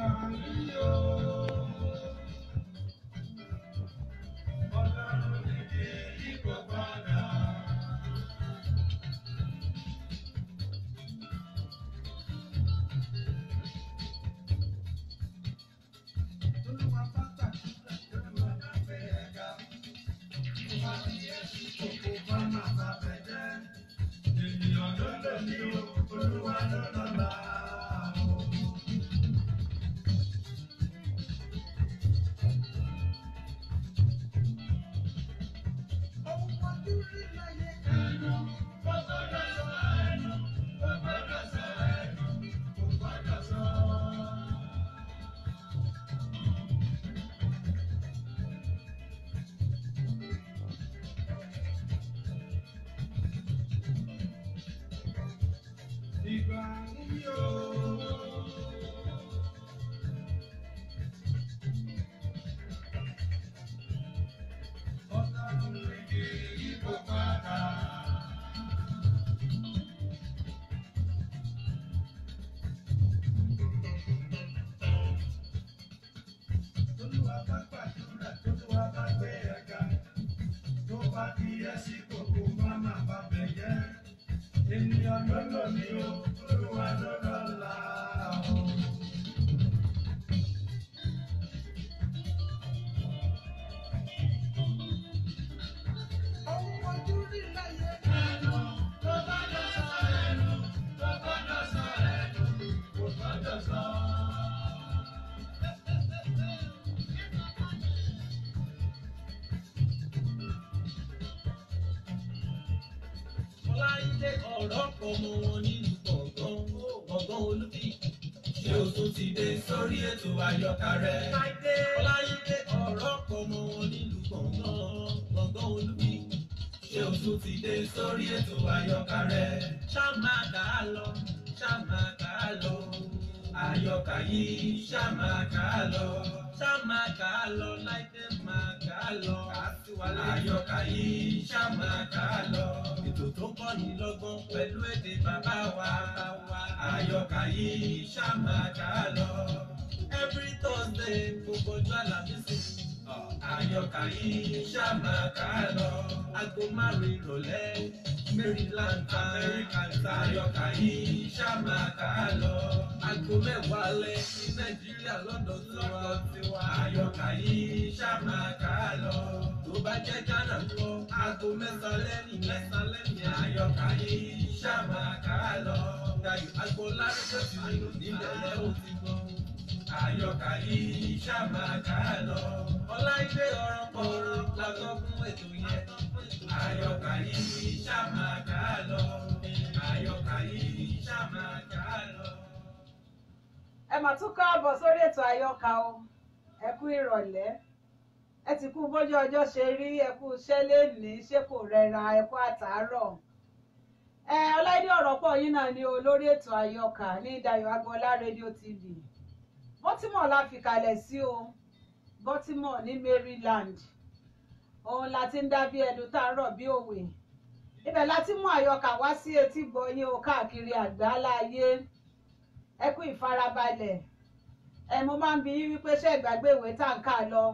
Ìgbà yìí o. Ọlọ́run ní kí yípo padà. Olúwa bá gbàdúrà, Olúwa bá gbé ẹ ga. Tó bá fi ẹ̀sìn kòkó bá máa bá bẹ jẹ́. Ènìyàn ló lè ní o, Olúwa ló lọ́la o. Ohun ojú rí láyé ẹnu, kò gbọ́dọ̀ sọ ẹnu, kò gbọ́dọ̀ sọ ẹnu, kò gbọ́dọ̀ sọ. Ìgbà yìí o. Ọlọ́run ní kí yípo padà. Tolúwa bá gbàdúrà, Tolúwa bá gbé ẹ ga. Tó bá fi ẹ́ sí kòkó, má má bà bẹ̀ jẹ́. Ènìyàn ló lò ní o, Olúwa ló lọ́la o. Ohun ojú rí láyé ẹnu, kò gbọ́dọ̀ sọ ẹnu, kò gbọ́dọ̀ sọ ẹnu, kò gbọ́dọ̀ sọ. Ọláìdé ọ̀rọ̀ pọ̀ mọ́ wọn nílùú gbọ̀ngàn gbọ̀ngàn olúbí. Ṣé o tún ti dé sórí ètò àyọkà rẹ? Ọláìdé ọ̀rọ̀ pọ̀ mọ́ wọn nílùú gbọ̀ngàn gbọ̀ngàn olúbí. Ṣé o tún ti dé sórí ètò àyọkà rẹ? Ṣá máa kà á lọ, ṣá máa kà á lọ, Àyọkà yìí ṣá máa kà á lọ. ṣá máa kà á lọ, láìdé máa kà á lọ. Àyọkà yìí ṣá máa kà á lọ. Ètò tó ń kọ́ni lọ́gbọ́n pẹ̀lú èdè bàbá wa. Àyọkà yìí ṣá máa kà á lọ. Every Thursday gbogbo ọjọ́ Àlàmísì. Àyọkà yìí ṣá máa kà á lọ. Aago márùn-ún ìrọ̀lẹ́ Maryland Amẹ́ríkà àyọkà yìí ṣá máa kà á lọ. Aago mẹ́wàá alẹ́ ní Nàìjíríà lọ́dọ̀ tiwa. Àyọkà yìí ṣá máa kà á lọ. Tó bá jẹ́ Ghana ńkọ́, aago mẹ́sàn-án lẹ́yìn mẹ́sàn-án lẹ́yìn. Àyọkà yìí ṣá máa kà á lọ. Dayọ̀ Agboola rédíò ti rí nílẹ̀ lẹ́wọ̀n ti gbọ́. Àyọkà yìí ṣá máa kà á lọ. Ọláìdé ọ̀rọ̀ pọ̀ lásán fún ètò yẹn. Àyọkà yìí ṣá máa kà á lọ. Àyọkà yìí ṣá máa kà á lọ. Ẹ mà tún káàbọ̀ sórí ètò àyọkà o. Ẹ kú ìrọ̀lẹ́, ẹ ti kú bójú ọjọ́ ṣe rí, ẹ kú iṣẹ́ lénìí, ṣé kò rẹra, ẹ kú àtàárọ̀. Ẹ Ọláìdé ọ̀rọ̀ pọ̀ yín náà ni o lórí ètò àyọkà ní Dayọ̀ Agboola rédíò TV. Baltimore la fi kalẹ̀ sí o, Baltimore ní Maryland. Òun la ti ń dá bí ẹnu tá a rọ̀ bí òwe. Ibẹ̀ la ti mú àyọkà wá sí etí gbọ̀nyìn o káàkiri àgbáláyé. Ẹ kú ìfarabalẹ̀. Ẹ mo máa ń bi yín wípé ṣé ìgbàgbé ìwé tá à ń kà lọ.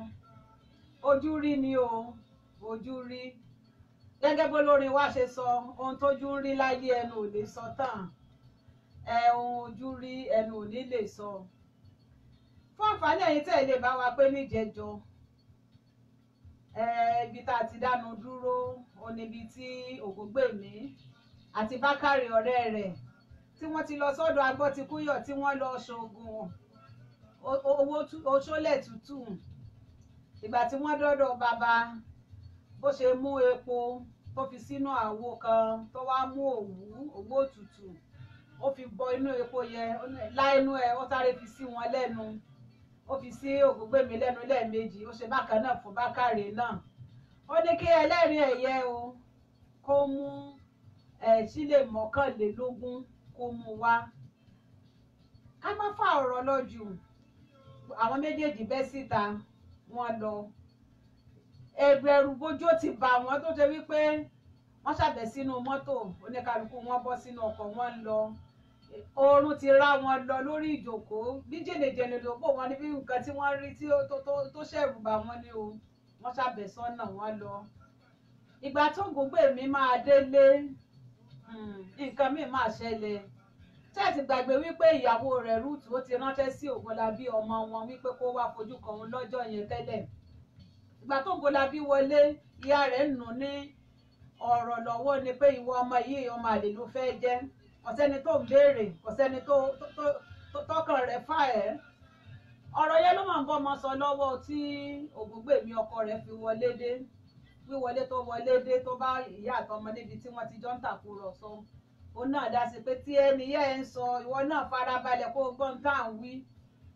Ojú rí ni o, ojú rí. Gẹ́gẹ́ bó lórin wa ṣe sọ, ohun tójú ń rí láyé ẹnu ò lè sọ tán. Ẹ ohun ojú rí ẹnu ò ní lè sọ. Fún àǹfààní ẹ̀yin tẹ́ ẹ lè bá wa pé níjẹjọ. Ẹ ibi tá a ti dánu dúró, ó níbi tí Ògúngbèmí àti Bákàrè ọ̀rẹ́ rẹ̀ tí wọ́n ti lọ sọ́dọ̀ Agbọ́tikúyọ̀ tí wọ́n lọ ṣoògùn owó oṣólẹ̀ tútù. Ìgbà tí wọ́n dọ́dọ̀ bàbá, bó ṣe mú epo tó fi sínú àwo kan tó wá mú òwú òwú òtútù, ó fi bọ inú epo yẹn lá inú ẹ, ó sáré fi sí wọn lẹ́nu, ó fi sí Ògúngbèmí lẹ́nu lẹ́ẹ̀mejì, ó ṣe bákan náà fún Bákàrè náà. Ó ní kí ẹlẹ́rìí ẹ̀yẹ o kó mú ẹ̀ sílè 21 kó mú wá. Ká má fà ọ̀rọ̀ lọ jù, àwọn méjèèjì bẹ́ síta wọ́n lọ. Ẹ̀rù bójó ti bà wọ́n tó ṣe wípé wọ́n ṣàbẹ̀ sínú mọ́tò, oníkálukú wọn bọ́ sínú ọkọ̀ wọn ń lọ. Oorun ti rá wọn lọ lórí ìjókòó. Bí jìnnìjìnnì ló pò wọn ní, bí nǹkan tí wọ́n rí tí tó ṣẹ̀rù bà wọ́n ní o. Wọ́n ṣàbẹ̀ sọ́nà wọn lọ. Ìgbà tó Ògúngbèmí máa délé, nǹkan míì máa ṣẹlẹ̀. Tẹ́ẹ̀tì gbàgbé wípé ìyàwó rẹ̀ Rúùtù ó ti ránṣẹ́ sí Ògúnlábí ọmọ wọn wípé kó wá fojú kan òun lọ́jọ́ yẹn tẹ́lẹ̀. Ìgbà tó Ògúnlábí wọlé, ìyá rẹ̀ nù ní ọ̀rọ̀ lọ́wọ́ ni pé ìwọ ọmọ yìí, ọmọ àlè ló fẹ́ jẹ́. Kò sẹ́ni tó ń béèrè, kò sẹ́ni tó tọkàn rẹ̀ fà ẹ́. Ọ̀rọ̀ yẹn ló máa ń bọ́ ọmọ sọ lọ́wọ́ tí Ògúngbèmí ọkọ rẹ̀ fi wọlé dé. Wíwọlé tó wọlé dé, tó bá ìyá àtọmọ níbi tí wọ́n ti jọ ń tàkúrọ̀sọ, òun náà dá sí pé tí ẹni yẹ́ ẹ ń sọ, ìwọ náà farabalẹ̀ kó o gbọ́n tá à ń wí.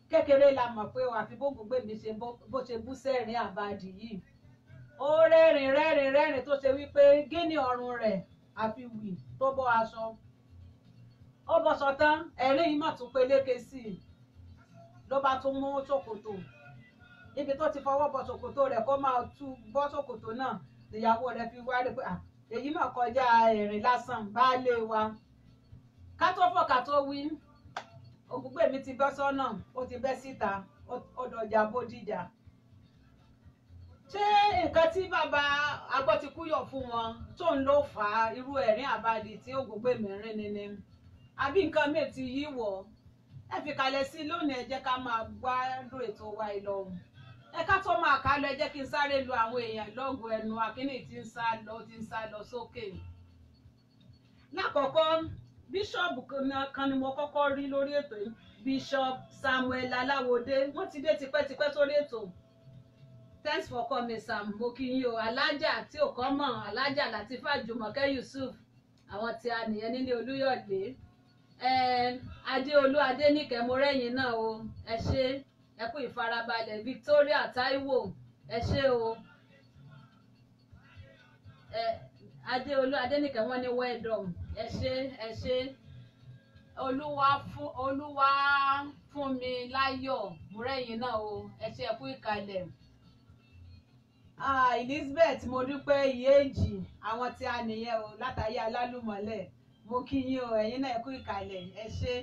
Kékeré la mọ̀ pé àfi bógúngbèmí ṣe bó ṣe bú sẹ́rìn àbàdì yìí. Ó rẹ́rìn rẹ́rìn rẹ́rìn tó ṣe wípé gíní ọrùn rẹ̀ àfi wì tó bọ́ aṣọ. Ó bọ́ṣọ tán, ẹ̀rín yìí mà tún peléke sí i. Ló bá tún mú ṣòkòtò ibi tó ti fọwọ́ bọ ṣòkòtò rẹ̀ kó máa tú bọ́ ṣòkòtò náà, ìyàwó rẹ̀ fi wá rí pé èyí mà kọjá ẹ̀rín lásán, baálé wa. Ká tó fọ̀ ká tó wí, Ògúngbèmí ti bọ́ sọ́nà, ó ti bẹ́ síta, ó dọjà Bódìjà. Ṣé nǹkan tí bàbá Agbọ́tikúyọ̀ fún wọn tóun ló fà á irú ẹ̀rín àbàdì tí Ògúngbèmí rín ni ni, àbí nǹkan míì ti yí wọ̀? Ẹ fi kalẹ̀ sí lónìí, ẹ jẹ́ ká máa gbádùn ètò wa ìlọrun. Ẹ ká tó máa kà á lọ, ẹ jẹ́ kí n sáré lu àwọn èèyàn lọ́gùn ẹnu akínní tí ń sá lọ, tí ń sá lọ sókè. Lákọ̀ọ́kọ́, bíṣọ̀bù kan ni mo kọ́kọ́ rí lórí ètò yìí, Bishop Samuel Aláwọdé. Wọ́n ti dé tipẹ́tipẹ́ sórí ètò. Thanks for coming, Sam. Mo kí yín o. Alájà tí ò kọ́ mọ̀, Alájà Latifa Jùmọ̀kẹ́ Yusuf, àwọn tí a nìyẹn nílé Olúyọ̀lé. Adéolú Adéníkẹ́, mo rẹ́yìn náà o, ẹ ṣé, ẹ kú ìfarabalẹ̀. Victoria Taiwo, ẹ ṣé o. Adéolú Adéníkẹ́ wọ́n ní well done. Ẹ ṣé, ẹ ṣé. Olúwa fún mi láyọ̀, mo rẹ́yìn náà o, ẹ ṣé, ẹ kú ìkàlẹ̀. Elizabeth mo dúpẹ́ ìyéèjì, àwọn tí a nìyẹn o látàyé alálùmọ́lẹ̀. Mo kí yín o, ẹ̀yin náà ẹ kú ìkàlẹ̀, ẹ ṣé.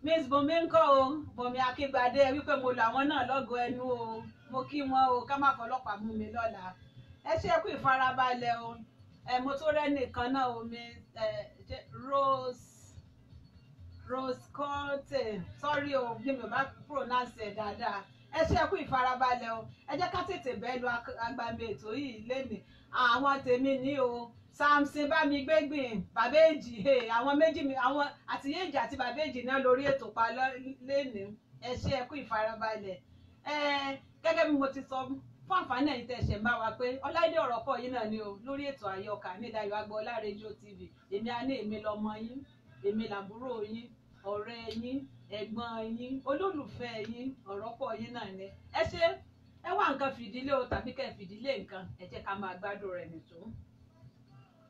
Miss Bùnmi ńkọ́ o? Bùnmi Akíngbadé wípé mo lọ àwọn náà lọ́gọ ẹnu o. Mo kí wọn o, ká má fọlọ́pàá mú mi lọ́la. Ẹ ṣé, ẹ kú ìfarabalẹ̀ o. Ẹ mo tó rẹ́ nìkan náà o, mi Rose Conte, sorry o bí mi ò bá pronounce ẹ̀ dáadáa. Ẹ ṣé, ẹ kú ìfarabalẹ̀ o. Ẹ jẹ́ ká tètè bẹ́ẹ̀ lu agbami ètò yìí lénìí. Àwọn tèmi ní o, Samson Bámigbégbìn, bàbá èjì, àwọn méjì mi, àwọn àtìyéjì àti bàbá èjì náà lórí ètò pa lénìí. Ẹ ṣé, ẹ kú ìfarabalẹ̀. Ẹ gẹ́gẹ́ bí mo ti sọ fún àǹfààní ẹ̀yin tẹ́ ṣẹ̀ ń bá wa pé Ọláìdé ọ̀rọ̀ pọ̀ yìí náà ni o lórí ètò àyọkà ní Dayọ̀ Agboola Rédíò TV. Èmi á ní èmi lọmọ yín, èmi làbúrò yín, ọ̀rẹ́ yín, ẹ̀gbọ́n yín, olólùfẹ́ yín, ọ̀rọ̀ pọ̀ yín náà ni. Ẹ ṣé, ẹ wá nǹkan fìdílé o tàbí kẹ́ fìdílé nǹkan, ẹ jẹ́ ká máa gbádùn rẹ̀ nìtú.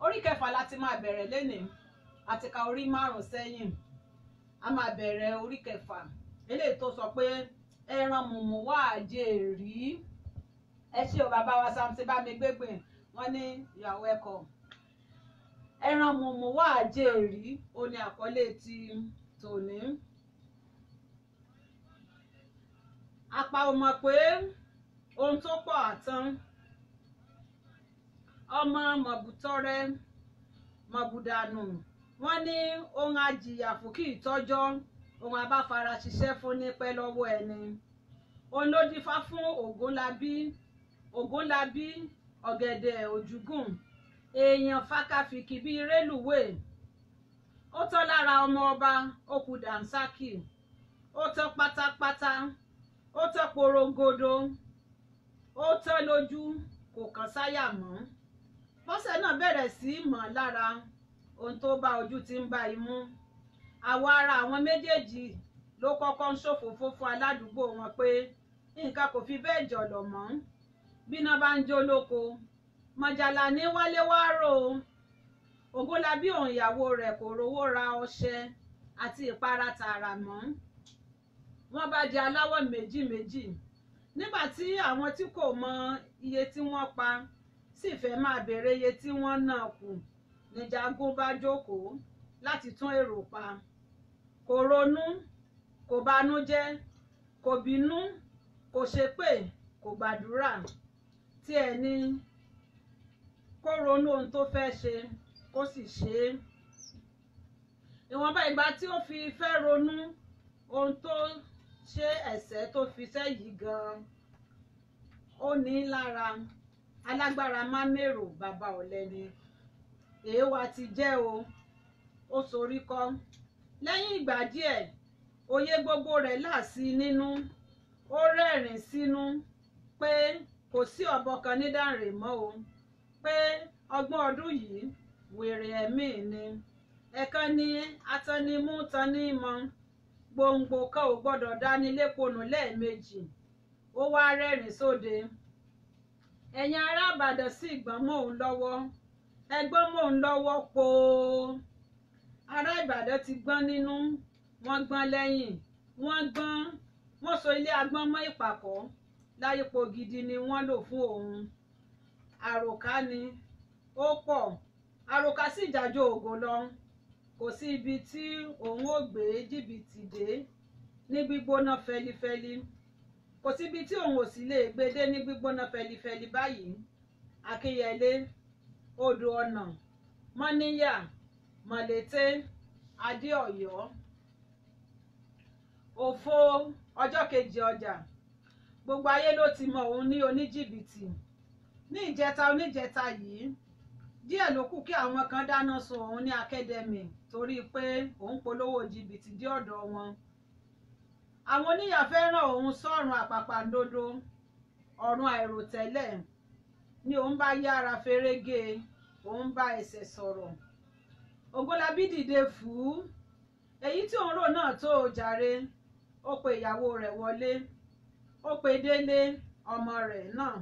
Orí kẹfà láti máa bẹ̀rẹ̀ lénìí, àti ka orí 5 sẹ́yìn. A máa bẹ̀rẹ̀ orí kẹfà eléyìí tó sọ pé ẹran mùmù wà jèrè. Ẹ ṣé o bàbá wa Samson Bámigbégbìn, wọ́n ní you are welcome. Ẹran mùmù wà jèrè ó ní àkọlé ti tòní. Àpà ò mọ̀ pé ohun tó pọ̀ àtán. Ọmọ mọ̀bùtọ́rẹ́ mọ̀bùdànù, wọ́n ní ohun ajìyà fún kì í tọ́jọ́, ohun abáfara ṣiṣẹ́ fún ní pẹ́ lọ́wọ́ ẹni. Òun ló dífá fún Ògúnlábí ọ̀gẹ̀dẹ̀ òjúgùn, èèyàn fákàfìkì bíi rélùwéè. Ó tán lára ọmọ ọba, ó kù dànsákì. Ó tán pátápátá, ó tán porongodo, ó tán lójú, kò kàn sáyà mọ́. Bọ́sẹ̀ náà bẹ̀rẹ̀ sí í mọ̀ lára ohun tó bá ojú ti ń bá imú. Àwọ̀ ara àwọn méjèèjì ló kọ́kọ́ ń ṣòfófó fún aládùúgbò wọn pé nǹkan kò fi bẹ́ẹ̀ jọ̀lọ̀ mọ́. Bíná bá ń jó lóko, mọ̀jàlá ní wálé wá rò ó. Ògúnlábí òun ìyàwó rẹ̀ kò rówó ra ọṣẹ àti ìpara tààrà mọ́. Wọ́n bá di aláwọ̀ méjì méjì. Nígbà tí àwọn tí kò mọ iye tí wọ́n pa sì fẹ́ máa béèrè iye tí wọ́n náà kù, ní Jagun bá jókòó láti tún èrò pa. Kò ronú, kò banújẹ́, kò bínú, kò ṣépè, kò gbàdúrà. Tí ẹ ní kó ronú ohun tó fẹ́ ṣe kó sì ṣe é. Ìwọ̀nba ìgbà tí ó fi fẹ́ ronú ohun tó ṣe ẹ̀ṣẹ̀ tó fi ṣẹ́ yìí gan-an ó ní lára. Alágbára má mèrò bàbá ọ̀lẹ ni. Èèwà ti jẹ́ o, ó sorí kọ́. Lẹ́yìn ìgbà díẹ̀, òye gbogbo rẹ̀ là sí i nínú. Ó rẹ́rìn-ín sínú pé kò sí ọ̀bọ kan ní Dànrè mọ́ o, pé ọgbọ̀n ọdún yìí wèrè ẹ̀mí ni. Ẹ̀kan ni atanimú taní mọ, gbòǹgbò kan ò gbọ́dọ̀ dání léponù lẹ́ẹ̀mejì. Ó wá rẹ́rìn-ín sóde. Ẹ̀yin ará Ìbàdàn sì gbọ́n mọ́ òun lọ́wọ́, ẹ gbọ́n mọ́ òun lọ́wọ́ poo. Ará Ìbàdàn ti gbọ́n nínú, wọ́n gbọ́n lẹ́yìn, wọ́n gbọ́n, wọ́n so ilé agbọ́n mọ́ ìpàkọ́. Láyípo gidi ni wọ́n lò fún òun. Àròká ni ó pọ̀, àròká sì jàjọ ògo lọ. Kò sí ibi tí òun ò gbé jìbìtì dé ní gbígbóná fẹlifẹli. Kò síbi tí òun ò sì lè gbé dé ní gbígbóná fẹlifẹli báyìí. Akínyẹlé, Odò Ọ̀nà, Mọ́níyà, Mọ̀lété, Adéọ̀yọ́. Òfo ọjọ́ kejì ọjà. Gbogbo ayé ló ti mọ òun ní oníjìbìtì. Ní ìjẹta oníjẹta yìí, díẹ̀ ló kù kí àwọn kan dáná sun òun ní akẹ́dẹ̀mì torí pé òun polówó jìbìtì dé ọ̀dọ̀ wọn. Àwọn oníyà fẹ́ rán òun sọ́run àpàpàǹdodo, ọ̀run àìròtẹ́lẹ̀ ni òun bá yára ferégé, òun bá ẹsẹ̀ sọ̀rọ̀. Ògúnlábí dìde fùú. Èyí tí òun rò náà tó o jàre. Ó pe ìyàwó rẹ̀ wọlé, ó pe Délé ọmọ rẹ̀ náà.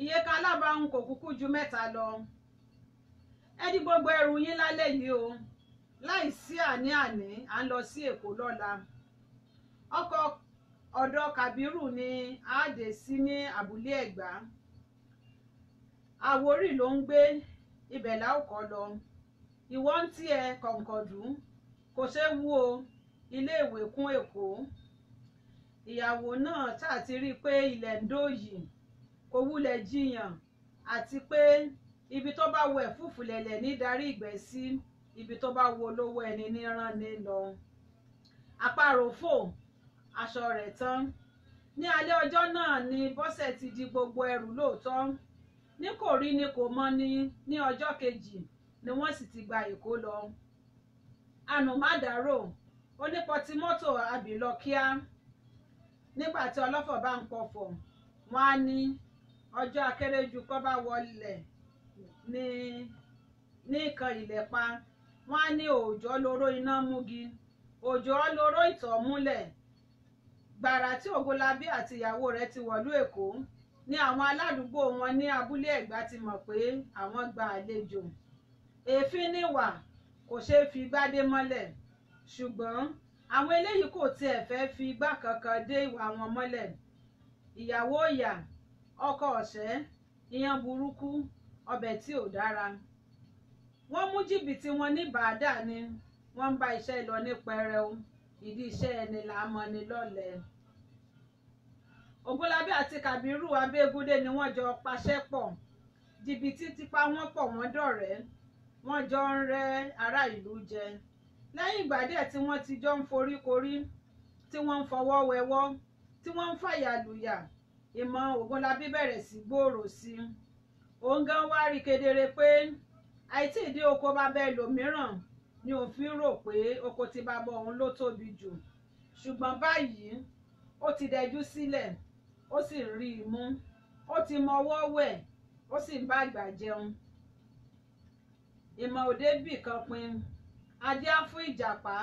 Iye kan alábàáhùn kò kúkú ju mẹ́ta lọ. Ẹ di gbogbo ẹrù yín lálẹ́ yìí o, láì sí àní-àní, à ń lọ sí Èkó lọ́la. Ọkọ̀ ọ̀dọ̀ Kàbírù ni a dé sí ní Abúlé Ẹ̀gbá. Àwórì ló ń gbé, ibẹ̀ la ó kọ́ lọ. Ìwọ ń tiẹ̀ kọ̀ǹkọ̀dù, kò ṣeé wú o, iléèwé kún Èkó. Ìyàwó náà ṣáà ti rí i pé ilẹ̀ ń dòyì, kò wulẹ̀ jiyàn, àti pé ibi tó bá wo ẹ̀fúùfù lẹ̀lẹ̀ ní darí ìgbẹ́ sí, ibi tó bá wo olówó ẹni ní rán ni lọ. Àparò fò, aṣọ rẹ̀ tán. Ní alẹ́ ọjọ́ náà ni Bọ́sẹ̀ ti di gbogbo ẹrù lóòótọ́. Ní kò rí ni kò mọ̀ ni ní ọjọ́ kejì ni wọ́n sì ti gba Èkó lọ. Ànùmádàrò, onípọtí mọ́tò àbílọ kíá. Nígbà tí ọlọ́fọ̀ bá ń pọ̀fọ̀, wọ́n á ní ọjọ́ akérèjú kọ́ bá wọlé ní nìkan ilẹ̀ pa. Wọ́n á ní òòjọ́ lóró iná múgi, òòjọ́ lóró ìtọ̀ múlẹ̀. Gbàrà tí Ògúnlábí àti ìyàwó rẹ̀ ti wọ̀lú Èkó ní àwọn aládùúgbò wọn ní Abúlé Ẹ̀gbá ti mọ̀ pé àwọn gba àlejò. Èéfín níwà kò ṣeé fi igbá dé mọ́lẹ̀, ṣùgbọ́n àwọn eléyìí kò tiẹ̀ fẹ́ fi igbá kankan dé ìwà wọn mọ́lẹ̀. Ìyàwó ìyà, ọkọ ọ̀ṣẹ́, iyán burúkú, ọbẹ̀ tí ò dára. Wọ́n mú jìbìtì wọn ní bàádà ni, wọ́n ń bá iṣẹ́ lọ ní pẹrẹu. Ìdí iṣẹ́ ẹni là á mọni lọ́lẹ. Ògúnlábí àti Kàbírù Abẹ́gúndé ni wọ́n jọ paṣẹ́ pọ̀. Jìbìtì ti pa wọ́n pọ̀, wọ́n dọ̀rẹ́. Wọ́n jọ ń rẹ́ ará ìlú jẹ. Lẹ́yìn ìgbà díẹ̀ tí wọ́n ti jọ ń foríkorí, tí wọ́n ń fọwọ́ wẹwọ́, tí wọ́n ń fàyà lùyà, ìmọ̀ Ògúnlábí bẹ̀rẹ̀ sí gbòòrò sí i. Òun gan wá rí kedere pé àìtí ìdí oko bàbá ẹlòmíràn ni òun fi ń rò pé oko tí bàbá òun ló tóbi jù. Ṣùgbọ́n báyìí ó ti dẹjú sílẹ̀, ó sì ń rí i mú, ó ti mọwọ́ wẹ̀, ó sì ń bá àgbà jẹun. Ìmọ̀ òde bì kan pin. Adé á fún ìjàpá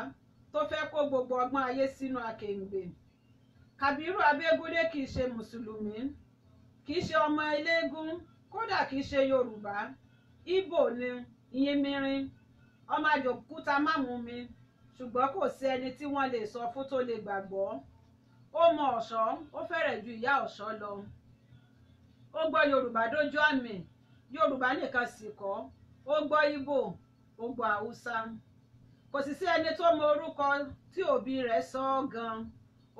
tó fẹ́ kó gbogbo ọgbọ́n ayé sínú akèrègbè. Kàbírù Abẹ́gúndé kì í ṣe mùsùlùmí, kì í ṣe ọmọ eléégún, kódà kì í ṣe Yorùbá. Ìgbò ni, Yínmírín, ọmọ àjòkúta má mú mi, ṣùgbọ́n kò sí ẹni tí wọ́n lè sọ fún tó lè gbàgbọ́. Ó mọ ọ̀ṣọ́, ó fẹ́rẹ̀ ju ìyá ọ̀ṣọ́ lọ. Ó gbọ́ Yorùbá dójú àmì, Yorùbá nìkan sì kọ́, ó gbọ́ Ìgbò, ó gbọ́ Haúsá. Kò Kò sì sí ẹni tó mọ orúkọ tí òbí rẹ̀ sọ ọ́ gan,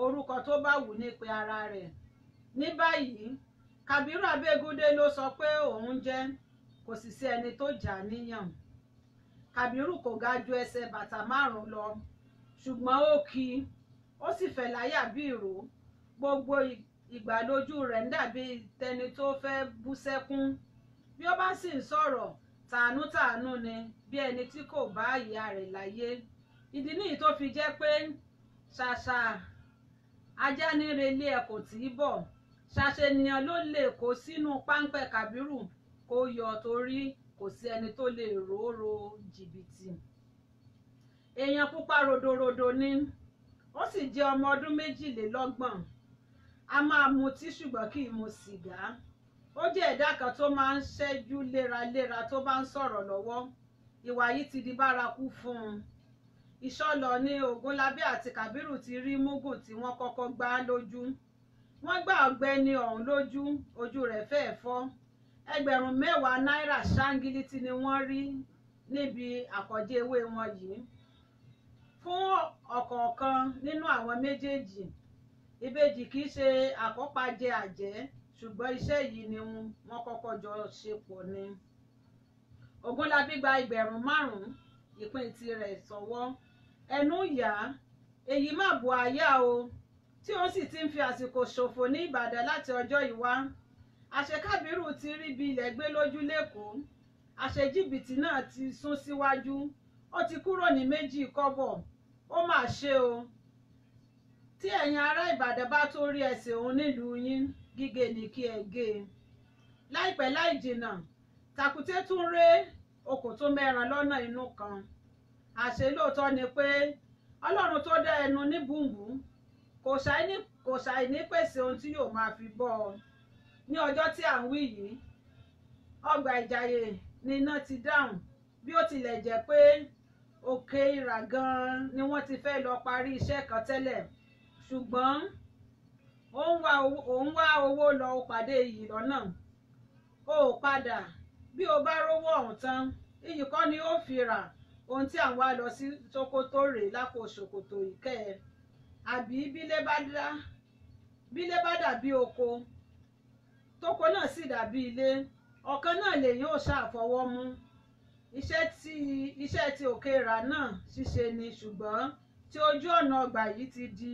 orúkọ tó bá wù ní pé ara rẹ̀. Ní báyìí, Kàbírù Abẹ́gúndé ló sọ pé òun jẹ́, kò sì sí ẹni tó jà á níyàn. Kàbírù kò ga ju ẹsẹ̀ bàtà 5 lọ, ṣùgbọ́n ó kí ó sì fẹ̀ láyà bí ìró. Gbogbo ìgbà lójú rẹ̀ ń dàbí tẹni tó fẹ́ bú sẹ́kún. Bí ó bá sì ń sọ̀rọ̀, tàánútàánú ni, bí ẹni tí kò bá ìyá rẹ̀ láyé. Ìdí nìyí tó fi jẹ́ pé ṣàṣà ajá ní relé ẹ̀ kò tí í bọ̀. Ṣàṣà ènìyàn ló lè kó sínú páńpẹ́ Kàbírù kó yọ, torí kò sí ẹni tó lè ròórò jìbìtì. Èèyàn pupa rodorodo ni, ó sì jẹ́ ọmọ ọdún 22. A máa mutí ṣùgbọ́n kì í mu sìgá. Ó jẹ́ ẹ̀dá kan tó máa ń ṣẹ́jú léraléra tó bá ń sọ̀rọ̀ lọ́wọ́. Ìwà yìí ti di bárakú fún un. Ìṣọ̀lọ̀ ní Ògúnlábí àti Kàbírù ti rí múgùn tí wọ́n kọ́kọ́ gbá lójú. Wọ́n gbá ọ̀gbẹ́ni ọ̀hún lójú, ojú rẹ̀ fẹ́ẹ̀ fọ́. 10,000 náírà ṣáńgílítì ni wọ́n rí níbi àkọ́jẹ́ ewé wọn yìí. Fún ọ̀kọ̀ọ̀kan nínú àwọn méjèèjì, ìbejì kì í ṣe àkọ́pàjẹ àjẹ́, ṣùgbọ́n iṣẹ́ yìí ni wọ́n kọ́kọ́ jọ ṣe pọ̀ ni. Ògúnlábí gba 5,000 ìpín tirẹ̀ sọ́wọ́. Ẹnu yà á, èyí má bu àyà o, tí ó sì ti ń fi àsìkò ṣòfò ní Ìbàdàn láti ọjọ́ ìwá. Àṣé Kàbírù ti rí bí ilẹ̀ gbé lójú lẹ́kọ̀ọ́. Àṣé jìbìtì náà ti sún síwájú, ó ti kúrò ní 2 kọ́bọ̀. Ó mà ṣe o, tí ẹ̀yin ará Ìbàdàn bá tó rí ẹsẹ̀ òun nílùú yín, gígé ni kí ẹ gé e. Láìpẹ́ láì jìnnà, tàkúté tún ré okùn tó mẹ́ran lọ́nà inú kan. Àṣé lóòótọ́ ni pé Ọlọ́run tó dá ẹnu ní bùnbùn kò ṣàì ní pèsè ohun tí yóò máa fi bọ́ ọ. Ní ọjọ́ tí à ń wí yìí, ọgbà Ìjàyè ni iná ti dáhùn, bí ó tilẹ̀ jẹ́ pé Òkè Ìrà gan-an ni wọ́n ti fẹ́ lọ parí iṣẹ́ kan tẹ́lẹ̀, ṣùgbọ́n ó ń wá owó lọ pàdé iyì lọ́nà. Ó padà, bí o bá rówó ọ̀hún tán, iyì kọ́ ni ó fi rà ohun tí à ń wá lọ sí Sókótó rèé lápò ṣòkòtò ìkẹ́ ẹ. Àbí bílé bá dàbí oko, tóko náà sì dàbí ilé, ọ̀kan náà lèyìn ò ṣàfọwọ́ mú. Iṣẹ́ ti Òkè Ìrà náà ṣíṣe ni, ṣùgbọ́n tí ojú ọ̀nà ọgbà yìí ti di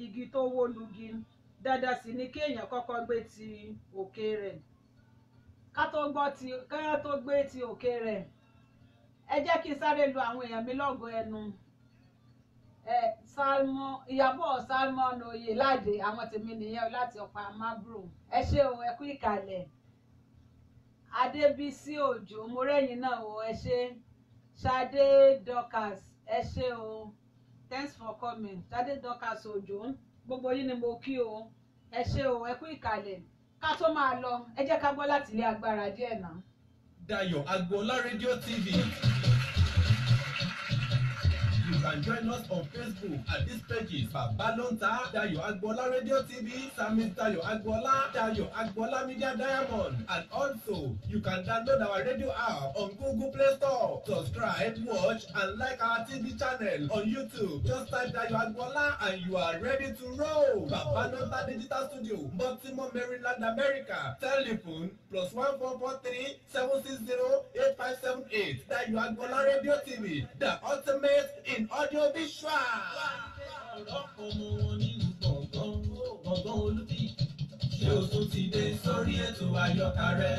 igi tó wó lugi, dandan sì ni kí èèyàn kọ́kọ́ gbé ti òkè rẹ̀. Ká tó gbé ti òkè rẹ̀, ẹ jẹ́ kí n sáré lu àwọn èèyàn mi lọ́gọ ẹnu. Salmon Ìyábọ̀ Salmon Oyèládé, àwọn tèmi nìyẹn láti Ọ̀pá Mabro. Ẹ ṣé o, ẹ kú ìkàlẹ̀. Adébísí Òjó, mo rẹ́yìn náà o, ẹ ṣé. Ṣadé Dorcas, ẹ ṣé o, thanks for coming. Ṣadé Dorcas Òjó, gbogbo yín ni mo kí o, ẹ ṣé o, ẹ kú ìkàlẹ̀. Ká tó máa lọ, ẹ jẹ́ ká gbọ́ láti ilé agbára díẹ̀ náà. Dayo Agboola Radio TV. You can join us on Facebook at these pages: Babalonta, Dayo Agboola Radio TV, Samis Dayo Agboola, Dayo Agboola Media Diamond. And also, you can download our radio app on Google Play Store. Subscribe, watch, and like our TV channel on YouTube. Just type Dayo Agboola and you are ready to roll. Babalonta Digital Studio, Baltimore, Maryland, America. Telephone +1 443 760 8578. Dayo Agboola Radio TV, the ultimate in audio visual. Ọ̀rọ̀ ọmọ wọn nílùú gbọ̀ngàn gbọ̀ngàn Olúbí, ṣé o tún ti dé sórí ètò àyọkà rẹ̀?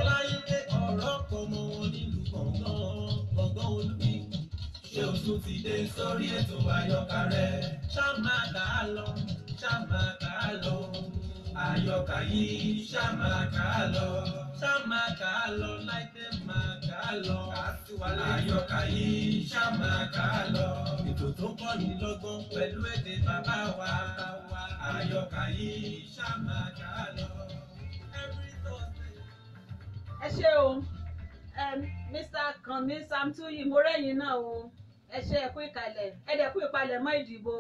Ọláyídé ọ̀rọ̀ ọmọ wọn nílùú gbọ̀ngàn gbọ̀ngàn Olúbí, ṣé o tún ti dé sórí ètò àyọkà rẹ̀? Ṣá máa kà á lọ, ṣá máa kà á lọ, àyọkà yìí ṣá máa kà á lọ, ṣá máa kà á lọ, láìpẹ́ máa kà á lọ, àyọkà yìí ṣá máa kà á lọ. Ètò tó ń kọ́ni lọ́gbọ́n pẹ̀lú èdè bàbá wa, àyọkà yìí ṣá máa kà á lọ. Every Thursday. Ẹ ṣé o, Mr. Kanmi Samtuyi, mo rẹ́yìn náà o, ẹ ṣé, ẹ kú ìkàlẹ̀, ẹ dẹ̀ kú ìpalẹ̀mọ́ ìdìbò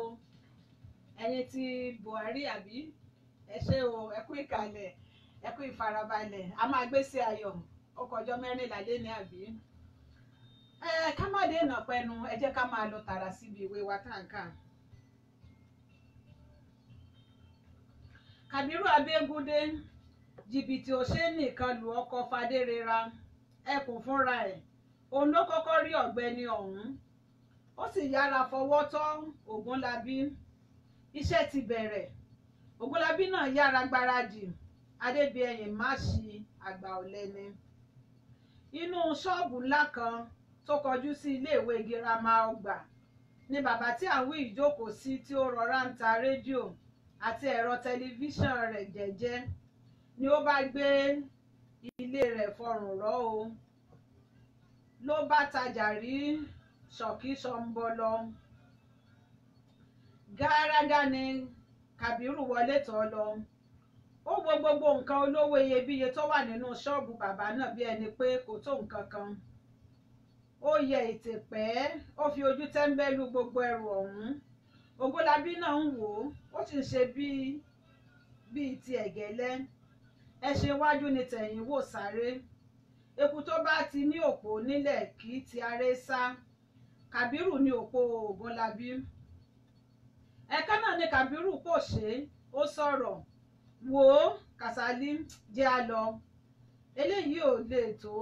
ẹ̀yin ti Buhari àbí? Ẹ ṣé o, ẹ kú ìkàlẹ̀, ẹ kú ìfarabalẹ̀. A máa gbé sí ayọ̀, ó kọjọ́ 14 lé ní àbí. Ẹ ká má dènà pẹnu, ẹ jẹ́ ká máa lọ tààrà síbi ìwé wa tá à ń kà. Kàbírù Abẹ́gúndé jìbìtì ò ṣe é nìkan lu ọkọ̀ Fadérera ẹkùn fúnra ẹ̀, òun ló kọ́kọ́ rí ọ̀gbẹ́ni ọ̀hún, ó sì yára fọwọ́ tọ́ Ògúnlábí. Iṣẹ́ ti bẹ̀rẹ̀. Ògúnlábí náà yára gbáradì. Adébíẹyìn má ṣi àgbà ọ̀lẹ ni. Inú ṣọ́ọ̀bù ńlá kan tó kọjú sí iléèwé girama Ọgbà ni bàbá tí à ń wí ìjókòó sí, tí ó rọra ń ta rédíò àti ẹ̀rọ tẹlifíṣàn rẹ̀ jẹ́jẹ́, ni ó bá gbé ilé rẹ̀ fọrùn rọ́ o, ló bá tajà rí ṣọ̀kí ṣọ̀ńbọlọ. Gàràgà ni Kàbírù wọlé tọ̀ lọ. Ó wo gbogbo nǹkan olówó iyebíye tó wà nínú ṣọ́ọ̀bù bàbá náà bí ẹni pé kò tó nǹkan kan. Ó yẹ ètè pẹ́, ó fi ojú tẹ́ńbẹ́lú gbogbo ẹrù ọ̀hún. Ògúnlábí náà ń wò ó, ó sì ń ṣe bíi ti ẹ̀gẹ́lẹ́. Ẹṣin iwájú ni tẹ̀yìn wò sáré. Eku tó bá ti ní òpó nílẹ̀ kì í ti aré sá. Kàbírù ní òpó Ògúnlábí. Ẹ̀ka náà ni Kàbírù kò ṣe é, ó sọ̀rọ̀. Wò ó, Kàsálí, jẹ́ á lọ. Eléyìí ò lè tó.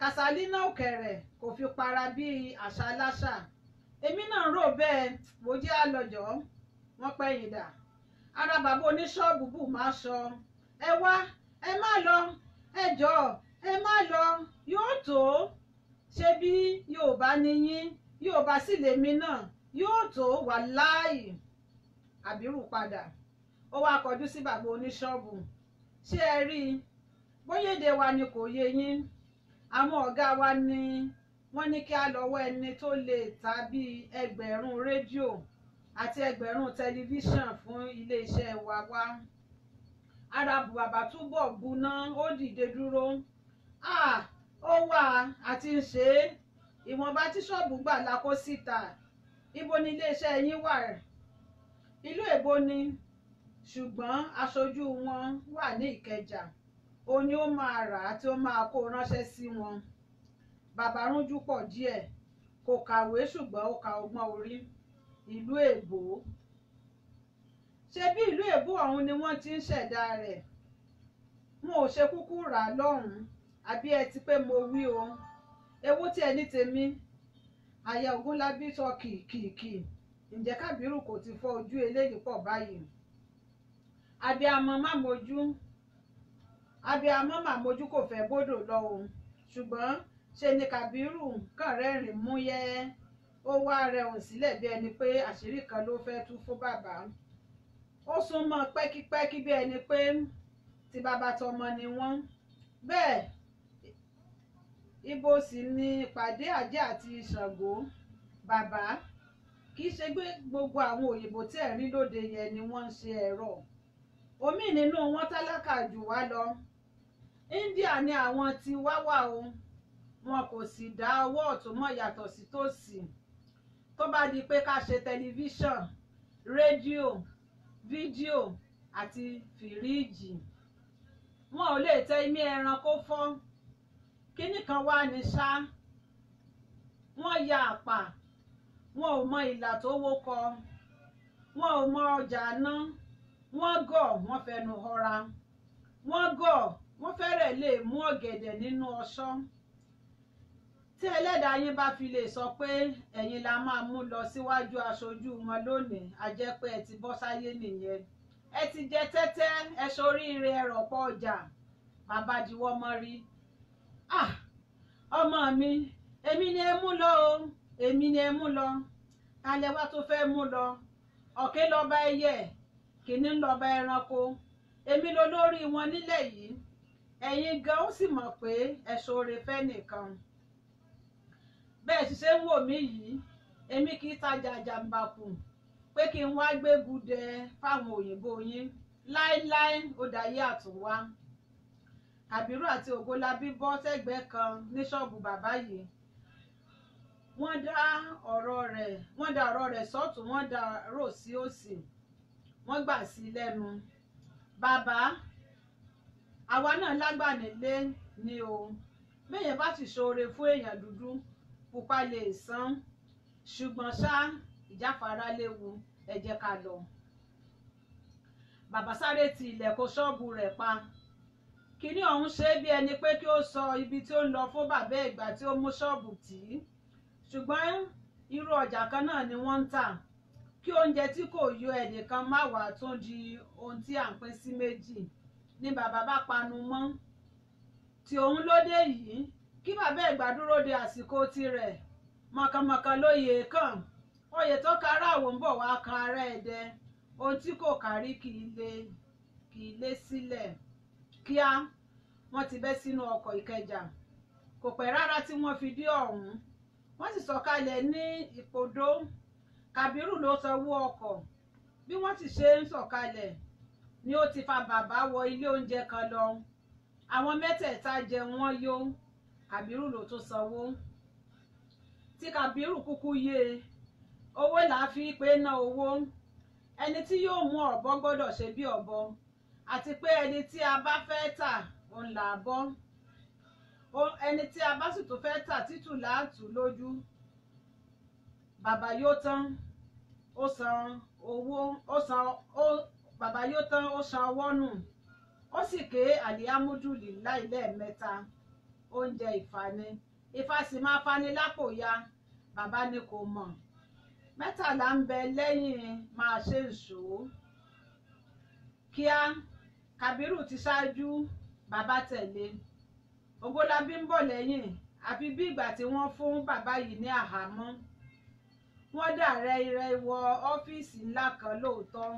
Kàsálí náà kẹ̀rẹ̀ kò fi para bíi àṣà aláṣà. Èmi náà rò bẹ́ẹ̀, wò jẹ́ á lọ jọ̀ọ́. Wọ́n pẹ̀yìn dà. Ara bàbá oníṣọ́ọ̀bù bù má sọ. Ẹ wá, ẹ má lọ, ẹ jọ̀ọ́, ẹ má lọ, yóò tó. Ṣé bí Yorùbá ni yín, Yorùbá sì lèmi náà, yóò tó wàláì. Àbírù padà. Ó wá kọjú sí bàbá oníṣọ́ọ̀bù. Ṣé ẹ rí i? Bóyá èdè wa ni kò yé yín. Àwọn ọ̀gá wa ni wọ́n ní kí a lọ́wọ́ ẹni tó lè ta bíi 1000 rédíò àti 1000 tẹlifíṣàn fún iléeṣẹ́ wa wá. Ara bàbá túbọ̀ buná, ó dìde dúró. À, ó wà àti ń ṣe é. Ìwọ̀nba tí ṣọ́ọ̀bù gbà la kó síta. Ibo ni iléeṣẹ́ yín wà? Ìlú èbó ni, ṣùgbọ́n aṣojú wọn wà ní Ìkẹjà. Òun ni ó máa rà á tí ó máa kó ránṣẹ́ sí wọn. Bàbá rúnjú pọ̀ díẹ̀, kò kàwé ṣùgbọ́n ó ka ọgbọ́n orí. Ìlú èbó. Ṣé bí ìlú èbó ọ̀hún ni wọ́n ti ń ṣẹ̀dá rẹ̀? Wọn ò ṣe kúkú rà á lọ́hùn-ún, àbí ẹ ti pé mo wí o. Èwo tí ẹ ní tèmi? Àyà Ògúnlábí sọ kìkìkì. Ǹjẹ́ Kàbírù kò ti fọ́ ojú eléyìí pọ̀ báyìí? Abiyamọ má mojú. Abiyamọ má mojú kò fẹ́ bódò lọ o. Ṣùgbọ́n ṣe ni Kàbírù kàn rẹ́rìn-ín múyẹ́. Ó wá rẹhùn sílẹ̀ bí ẹni pé àṣírí kan ló fẹ́ tú fún bàbá. Ó sún mọ́ pẹ́kípẹ́kí bí ẹni pé ti bàbá tọmọ ni wọ́n. Bẹ́ẹ̀ ibo sì ni ìpàdé Ajé àti Ṣàngó. Bàbá, kì í ṣe pé gbogbo àwọn òyìnbó tí ẹ̀ rí lóde yẹn ni wọ́n ń ṣe ẹ̀rọ. Omi nínú wọn tálákà jù wá lọ. India ni àwọn ti wá wà o. Wọn kò sì dá ọwọ́ ọ̀tún mọ̀ yàtọ̀ sí tòsì. Tó bá di pé ká ṣe tẹlifíṣàn, rédíò, fídíò àti fìríìjì, wọn ò lè tẹ imí ẹran kó fọ́. Kínní kan wá ní ṣá. Wọ́n ya àpà, wọn ò mọ ìlà tó wó kọ, wọn ò mọ ọjà ná. Wọ́n gọ̀, wọ́n fẹnu họra. Wọ́n gọ̀, wọ́n fẹ́rẹ̀ lè mú ọ̀gẹ̀dẹ̀ nínú ọṣọ́. Tí ẹlẹ́dàá yín bá fi lè sọ pé ẹ̀yin la máa mú lọ síwájú aṣojú wọn lónìí, a jẹ́ pé ẹ ti bọ́ sáyé nìyẹn. Ẹ ti jẹ tẹ́tẹ́, ẹ ṣoríire, ẹ rọ̀pọ̀ ọjà. Bàbá diwọ́ mọ́ rí. Ah! Ọmọ mi, èmi ni ẹ mú lọ o, èmi ni ẹ mú lọ. Talẹ̀ wá tó fẹ́ mú lọ. Ọ̀kín lọ́ba ẹyẹ, kìnìún lọ́ba ẹranko. Èmi lolórí wọn nílẹ̀ yìí. Ẹ̀yin gan ó sì mọ̀ pé ẹ ṣoore fẹ́ nìkan. Bẹ́ẹ̀ sì ṣe ń wò mí yìí, èmi kì í tajà jàǹbàkù pé kí n wá gbégudẹ fáwọn òyìnbó yín. Láéláé ó dayé àtúnwá. Kàbírù àti Ògúnlábí bọ́ sẹ́gbẹ̀ẹ́ kan ní ṣọ́ọ̀bù bàbá yìí. Wọ́n dá ọ̀rọ̀ rẹ̀ sọ́tùn, wọ́n dá rò sí òsì. Wọ́n gbà sí lẹ́nu. Bàbá, àwa náà lágbà nílé ni o. Béèyàn bá sì ṣoore fún èèyàn dúdú, Pupa lè san, ṣùgbọ́n ṣá ìjáfara léwu, ẹ jẹ́ ká lọ. Bàbá sáré ti ilẹ̀kùn ṣọ́ọ̀bù rẹ̀ pa. Kínní ọ̀hún ṣe bí ẹni pé kí ó sọ ibi tí ó ń lọ fún bàbá ìgbà tí ó mú ṣọ́ọ̀bù tì í, ṣùgbọ́n irú ọjà kan náà ni wọ́n ń tà. Kí oúnjẹ tí kò yó ẹnìkan má wàá tún di ohun tí à ń pín sí méjì ni bàbá bá panu mọ́. Tí òun ló dé yìí, kí bàbá Ẹ̀gbá dúró de àsìkò tirẹ̀. Mọ̀kànmọ̀kàn lóye kàn, oyè tó kára àwò ń bọ̀ wá kan ará Ẹdẹ. Ohun tí kò kárí kì í lé sílẹ̀. Kíá wọ́n ti bẹ́ sínú ọkọ̀ Ìkẹjà. Kò pẹ́ rárá tí wọ́n fi dé ọ̀hún. Wọ́n sì sọ̀kalẹ̀ ní Ìpodó. Kàbírù ló sanwó ọkọ̀. Bí wọ́n sì ṣe ń sọ̀kalẹ̀ ni ó ti fa bàbá wọ ilé oúnjẹ kan lọ. Àwọn mẹ́tẹ̀ẹ̀ta jẹun wọ́n yó. Kàbírù ló tún sanwó. Tí Kàbírù kúkú yé e, owó là á fi pé ná owó. Ẹni tí yóò mú ọ̀bọ gbọ́dọ̀ ṣe bí ọ̀bọ, àti pé ẹni tí a bá fẹ́ tà òun là á bọ́. Ẹni tí a bá sì tún fẹ́ tà títù láàtú lójú. Bàbá yóò tán, ó san owó, ó san ó bàbá yóò tán, ó san ọwọ́ nù. Ó sì ké alihamudulilayi lẹ́ẹ̀mẹ́ta. Oúnjẹ ìfani, Ifá sì máa fani lápò ya. Bàbá ni kò mọ̀. 13 ń bẹ lẹ́yìn máa ṣe ìṣó. Kíá Kàbírù ti ṣáájú, bàbá tẹ̀lé. Ògólabí ń bọ̀ lẹ́yìn, àfi bí ìgbà tí wọ́n fún bàbá yìí ní àhámọ́. Wọ́n dà rẹ́rẹ́ wọ ọ́fíìsì ńlá kan lóòótọ́.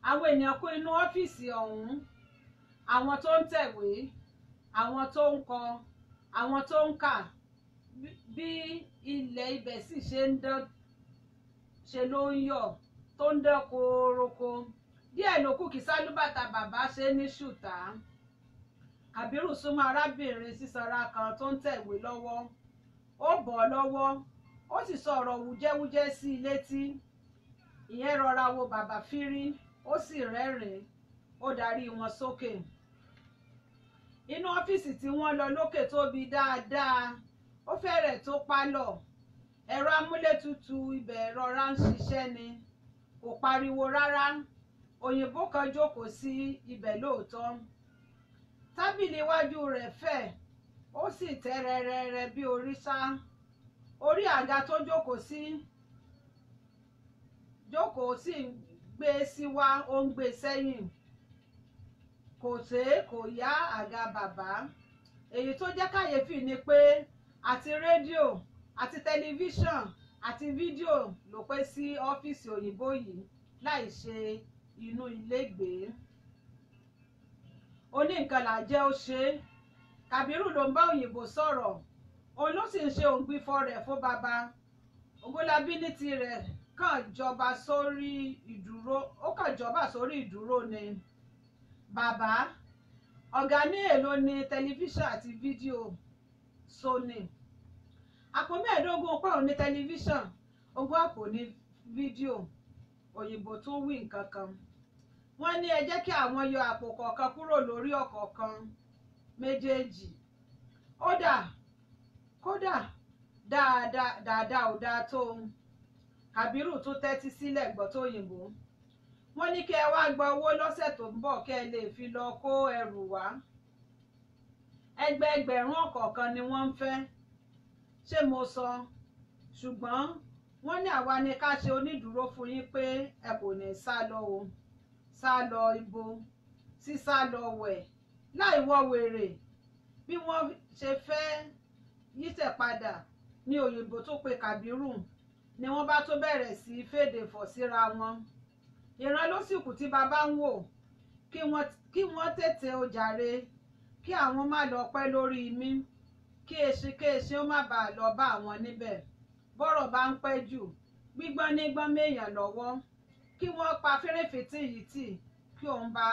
Àwọn ènìyàn kún inú ọ́fíìsì ọ̀hún. Àwọn tó ń tẹ̀wé, àwọn tó ń kọ, àwọn tó ń kà. Bí ilẹ̀ ibẹ̀ sì ṣe ń dán ṣe ló ń yọ̀ tó ń dán kooroko. Díẹ̀ ló kù kí sálúbàtà bàbá ṣe ní ṣùtá. Kàbírù súnmọ́ arábìnrin sísanra kan tó ń tẹ̀wé lọ́wọ́. Ó bọ̀ ọ́ lọ́wọ́, ó sì sọ ọ̀rọ̀ wújẹ́wújẹ́ sí i létí. Ìyẹn rọra wo bàbá fírí, ó sì rẹ́rìn-ín, ó darí wọn sókè. Inú ọ́fíìsì tí wọ́n lọ lókè tóbi dáadáa, ó fẹ́rẹ̀ tó pálọ̀. Ẹ̀rọ amúlétutù ibẹ̀ rọra ń ṣiṣẹ́ ni, kò pariwo rárá. Òyìnbó kan jókòó sí ibẹ̀ lóòótọ́. Tábìlì iwájú rẹ̀ fẹ̀, ó sì tẹ́ rẹ́rẹ́rẹ́ bí òrìṣà. Orí àga tó jókòó sí ń gbé síwá, ó ń gbé sẹ́yìn. Kò tẹ́ kò yá àga bàbá. Èyí tó jẹ́ kàyéfì ni pé àti rédíò àti tẹlifíṣàn àti fídíò ló pé sí ọ́fíìsì òyìnbó yìí láì ṣe inú ilégbèé. Oní nǹkan là jẹ́ ó ṣe é. Kàbírù ló ń bá òyìnbó sọ̀rọ̀, òun ló sì ń ṣe òǹgbìfọ̀ rẹ̀ fún bàbá. Ògúnlábí ní tirẹ̀ kàn jọba sórí ìdúró, ó kàn jọba sórí ìdúró ni. Bàbá ọ̀gá ní èlò ní tẹlifíṣàn àti fídíò Sony. Àpò 25 pọ́ùn ní tẹlifíṣàn, 20 àpò ní fídíò. Òyìnbó tún wí nǹkan kan. Wọ́n ní ẹ jẹ́ kí àwọn yọ àpò kọ̀ọ̀kan kúrò lórí ọ̀kọ̀ọ̀kan méjèèjì. Ó dà kódà dáadáa ò dáa tó. Kàbírù tún tẹ́tí sílẹ̀ gbọ́ tó òyìnbó. Wọ́n ní kí ẹ wá gba owó lọ́sẹ̀ tó ń bọ̀ kí ẹ lè fi lọ kó ẹrù wá. Ẹgbẹẹgbẹ̀rún ọ̀kọ̀ọ̀kan ni wọ́n ń fẹ́. Ṣé mo sọ? Ṣùgbọ́n wọ́n ní àwa ni ká ṣe onídùúró fún yín pé ẹ kò ní sá lọ o. Sá lọ ibo, sísá lọ wẹ̀ láì wọ wèrè. Bí wọ́n ṣe fẹ́ yíṣẹ̀ padà ní òyìnbó tó pe Kàbírù ni wọ́n bá tó bẹ̀rẹ̀ sí í fèdè fọ̀ síra wọn. Ìran ló sì kù tí bàbá ń wò, kí wọ́n tètè ó jàre, kí àwọn má lọ pẹ́ lórí mi, kí eṣinkéṣin ó má bàa lọ bá àwọn níbẹ̀. Bọ́rọ̀ bá ń pẹ́ jù, gbígbọ́n ní gbọ́n méèyàn lọ́wọ́. Kí wọ́n pa fẹ́rẹ́fẹ́tì yìí tì, kí òun bá